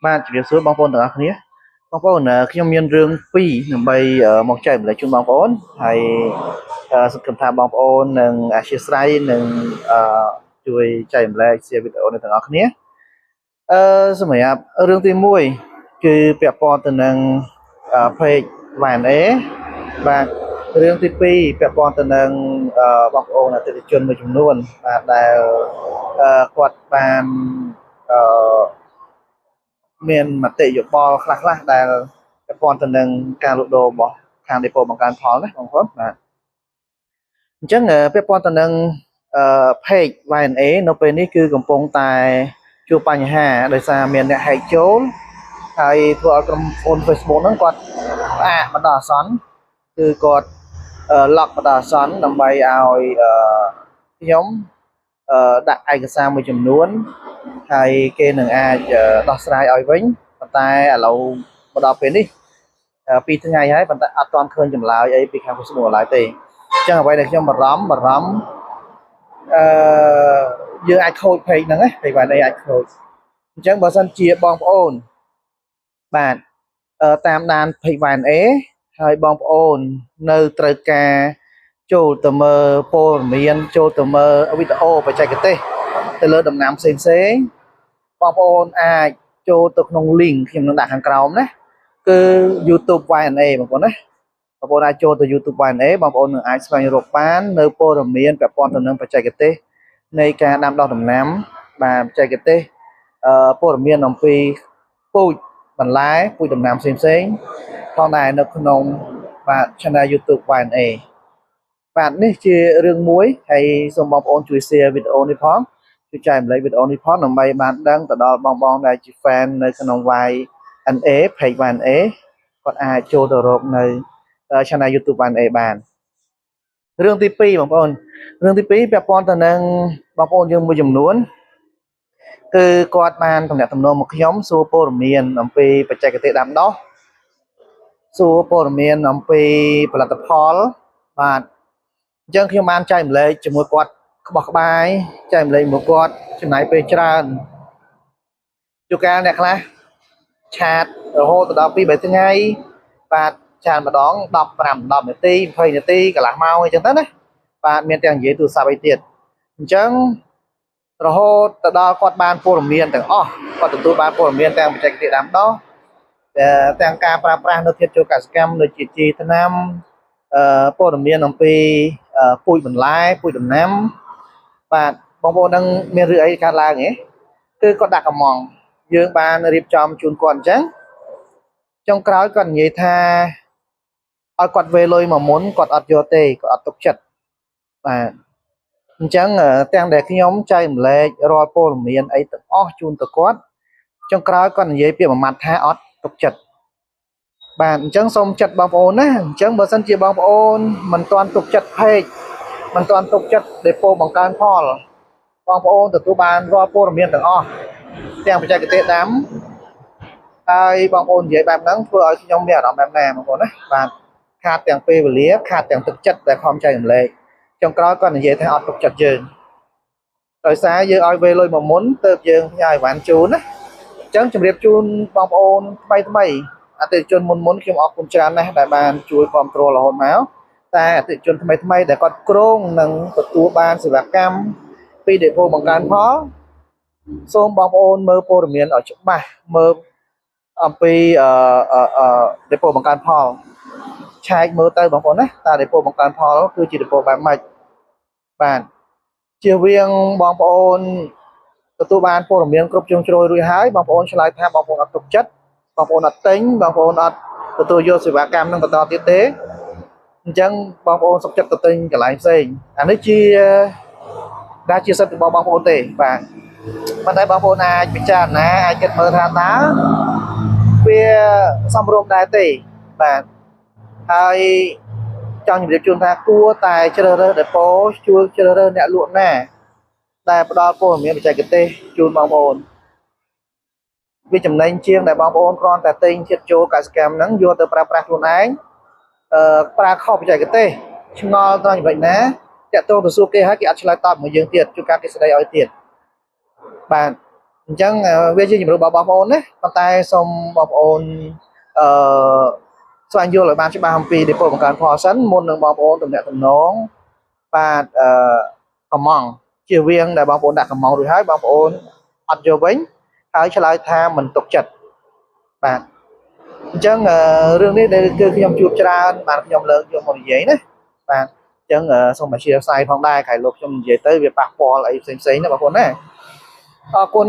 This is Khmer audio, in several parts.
បាទជម្រាបសួរបងប្អូនទាំងអស់គ្នាបងប្អូនខ្ញុំមានរឿងពីរដើម្បីមកចែករំលែកជូនបងប្អូនហើយសង្ឃឹមថាបងប្អូននឹងអធ្យាស្រ័យនឹងជួយចែករំលែក share វីដេអូនេះទាំងអស់គ្នាសម្រាប់រឿងទី1គឺពាក់ព័ន្ធទៅនឹង page YNA បាទរឿងទី2ពាក់ព័ន្ធទៅនឹងបងប្អូនអតិថិជនមួយចំនួនបាទដែលគាត់បានអឺមានមតិយោបល់ខ្លះៗដែលពាក់ព័ន្ធទៅនឹងការលក់ដូររបស់ខាងដេប៉ូបង្កើនផលណាបងប្អូនបាទអញ្ចឹងពាក់ព័ន្ធទៅនឹង page YNA នៅពេលនេះគឺកំពុងតែជួបបញ្ហាដោយសារមានអ្នក hack ចូលហើយធ្វើឲ្យក្រុមហ៊ុន Facebook ហ្នឹងគាត់ផ្អាកបណ្ដោះអាសន្នគឺគាត់ lock បណ្ដោះអាសន្នដើម្បីឲ្យខ្ញុំដាក់ឯកសារមួយចំនួនហើយគេនឹងអាចដោះស្រាយឲ្យវិញប៉ុន្តែឥឡូវមកដល់ពេលនេះ2ថ្ងៃហើយប៉ុន្តែអត់ទាន់ឃើញចម្លើយអីពីខាង Facebook ឡើយទេអញ្ចឹងអ្វីដែលខ្ញុំបារម្ភបារម្ភអឺយើងអាចខូច page ហ្នឹងណា page បានអីអាចខូចអញ្ចឹងបើសិនជាបងប្អូនបាទតាមដាន page YNA ហើយបងប្អូននៅត្រូវការចូលទៅមើលព័ត៌មានចូលទៅមើលវីដេអូបច្ចេកទេសទៅលើដំណាំផ្សេងផ្សេងបងប្អូនអាចចូលទៅក្នុង link ខ្ញុំនឹងដាក់ខាងក្រោមណាគឺ YouTube YNA បងប្អូនណាបងប្អូនអាចចូលទៅ YouTube YNA បងប្អូននឹងអាចស្វែងរកបាននៅព័ត៌មានពាក់ព័ន្ធទៅនឹងបច្ចេកទេសនៃការដាំដុះដំណាំបាទបច្ចេកទេសព័ត៌មានអំពីពូជបន្លែពូជដំណាំផ្សេងផ្សេងផងដែរនៅក្នុងបាទ Channel YouTube YNA បាទនេះជារឿងមួយហើយសូមបងប្អូនជួយ share វីដេអូនេះផងជួយចែករំលែកវីដេអូនេះផងដើម្បីបានដឹងទៅដល់បងបងដែលជា fan នៅក្នុង YNA page YNA គាត់អាចចូលទៅរកនៅ channel YouTube YNA បានរឿងទី2បងប្អូនរឿងទី2ពាក់ព័ន្ធទៅនឹងបងប្អូនយើងមួយចំនួនគឺគាត់បានទំនាក់ទំនងមកខ្ញុំសួរព័ត៌មានអំពីបច្ចេកទេសដាំដុះសួរព័ត៌មានអំពីផលិតផលបាទអញ្ចឹងខ្ញុំបានចែករំលែកជាមួយគាត់ក្បោះក្បាយចែករំលែកមួយគាត់ចំណាយពេលច្រើនជួនកាលអ្នកខ្លះchat រហូតទៅដល់2 3ថ្ងៃបាទ chat ម្ដង15 10នាទី20នាទីកន្លះម៉ោងអីចឹងទៅណាបាទមានទាំងនិយាយទូរស័ព្ទអីទៀតអញ្ចឹងរហូតទៅដល់គាត់បានព័ត៌មានទាំងអស់គាត់ទទួលបានព័ត៌មានទាំងបច្ចេកទេសដាំដុះទាំងការប្រើប្រាស់នៅធាតុចូលកសិកម្មដូចជាជីថ្នាំព័ត៌មានអំពីពូជបន្លែពូជដំណាំបាទបងប្អូននឹងមានរឿងអីកើតឡើងហ៎គឺគាត់ដាក់កំងយើងបានរៀបចំជូនគាត់អញ្ចឹងចុងក្រោយគាត់និយាយថាឲ្យគាត់វេលុយមកមុនគាត់អត់យកទេគាត់អត់ទុកចិត្តបាទអញ្ចឹងទាំងដែលខ្ញុំចែករំលែករាល់ព័ត៌មានអីទាំងអស់ជូនទៅគាត់ចុងក្រោយគាត់និយាយពាក្យមួយម៉ាត់ថាអត់ទុកចិត្តបាទអញ្ចឹងសូមចិត្តបងប្អូនណាអញ្ចឹងបើសិនជាបងប្អូនមិនទាន់ទុកចិត្ត page មិនទាន់ទុកចិត្តដេប៉ូបង្កើនផលបងប្អូនទទួលបានរាល់ព័ត៌មានទាំងអស់ទាំងបច្ចេកទេសដាំហើយបងប្អូននិយាយបែបហ្នឹងធ្វើឲ្យខ្ញុំមានអារម្មណ៍បែបណាបងប្អូនណាបាទខាតទាំងពេលវេលាខាតទាំងទឹកចិត្តដែលខំចែករំលែកចុងក្រោយគាត់និយាយថាអត់ទុកចិត្តយើងដោយសារយើងឲ្យវេលុយមកមុនទៅយើងផ្ញើអីវ៉ាន់ជូនណាអញ្ចឹងជម្រាបជូនបងប្អូនថ្មីថ្មីអតិថិជនមុនមុនខ្ញុំអរគុណច្រើនណាស់ដែលបានជួយគ្រប់គ្រងរហូតមកតែអតិថិជនថ្មីថ្មីដែលគាត់គ្រោងនឹងទទួលបានសេវាកម្មពីដេប៉ូបង្កើនផលសូមបងប្អូនមើលព័ត៌មានឲ្យច្បាស់មើលអំពីដេប៉ូបង្កើនផលឆែកមើលទៅបងប្អូនណាតើដេប៉ូបង្កើនផលគឺជាដេប៉ូបែបម៉េចបាទជៀសវាងបងប្អូនទទួលបានព័ត៌មានគ្រប់ជ្រុងជ្រោយរួចហើយបងប្អូនឆ្លើយថាបងប្អូនអត់ទុកចិត្តបងប្អូនអត់ទិញបងប្អូនអត់ទទួលយកសេវាកម្មនឹងបន្តទៀតទេអញ្ចឹងបងប្អូនសុខចិត្តទៅទិញកន្លែងផ្សេងអានេះជាដែលជាសិទ្ធិរបស់បងប្អូនទេបាទប៉ុន្តែបងប្អូនអាចពិចារណាអាចគិតមើលថាតើវាសមរម្យដែរទេបាទហើយចង់ជម្រាបជូនថាគួរតែជ្រើសរើសដេប៉ូជួយជ្រើសរើសអ្នកលក់ណាដែលផ្ដល់ព័ត៌មានបច្ចេកទេសជូនបងប្អូនវាចំណេញជាងដែលបងប្អូនគ្រាន់តែទិញជាតិចូលកសិកម្មហ្នឹងយកទៅប្រើប្រាស់ខ្លួនឯងប្រើខុសបច្ចេកទេសឆ្ងល់ត្រង់ចំណុចណាតាក់ទងទៅសួរគេហើយគេអត់ឆ្លើយតបមកយើងទៀតជួនកាលគេស្ដីឲ្យទៀតបាទ អញ្ចឹងវាជាជំរឿរបស់បងប្អូនណាប៉ុន្តែសូមបងប្អូនអឺស្វែងយល់ឲ្យបានច្បាស់អំពីដេប៉ូបង្កើនផលសិនមុននឹងបងប្អូនទំនាក់ទំនងបាទអឺកំងជាវៀងដែលបងប្អូនដាក់កំងរួចហើយបងប្អូនអត់យកវិញហើយឆ្លើយថាមិនទុកចិត្តបាទអញ្ចឹងរឿងនេះដែលគឺខ្ញុំជួបច្រើនបាទខ្ញុំលើកយកមកនិយាយណាបាទអញ្ចឹងសូមអធិស្ឋានផងដែរខែលោកខ្ញុំនិយាយទៅវាប៉ះពាល់អីផ្សេងផ្សេងណាបងប្អូនណាអរគុណ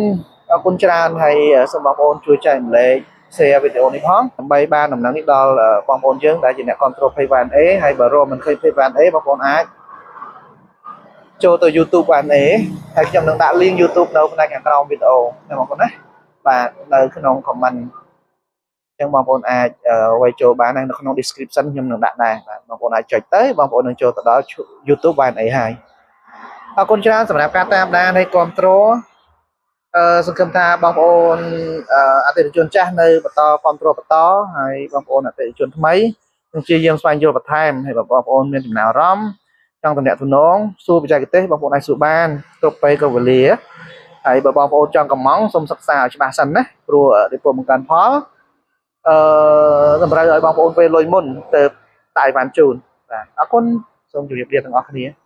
អរគុណច្រើនហើយសូមបងប្អូនជួយចែករំលែក share វីដេអូនេះផងដើម្បីបានដំណឹងនេះដល់បងប្អូនយើងដែលជាអ្នកគ្រប់គ្រង page 1A ហើយបើរកមិនឃើញ page 1A បងប្អូនអាចចូលទៅ YouTube 1A ហើយខ្ញុំនឹងដាក់ link YouTube នៅផ្នែកខាងក្រោមវីដេអូណាបងប្អូនណាបាទនៅក្នុង comment អញ្ចឹងបងប្អូនអាចវាយចូលបាននៅក្នុង description ខ្ញុំនឹងដាក់ដែរបាទបងប្អូនអាចចុចទៅបងប្អូននឹងចូលទៅដល់ YouTube 1A ហើយអរគុណច្រើនសម្រាប់ការតាមដានហើយគ្រប់គ្រងអឺសង្ឃឹមថាបងប្អូនអតិថិជនចាស់នៅបន្តគ្រប់គ្រងបន្តហើយបងប្អូនអតិថិជនថ្មីនឹងព្យាយាមស្វែងយល់បន្ថែមហើយបងប្អូនមានចំណាប់អារម្មណ៍ចង់តំណាក់ទំនងសួរបច្ចេកទេសបងប្អូនអាចសួរបានគ្រប់ពេលគ្រប់វេលាហើយបើបងប្អូនចង់កំងសូមសិក្សាឲ្យច្បាស់សិនណាព្រោះដេប៉ូបង្កើនផលអឺតម្រូវឲ្យបងប្អូនពេលលុយមុនទៅតាយបានជូនបាទអរគុណសូមជម្រាបលាទាំងអស់គ្នា។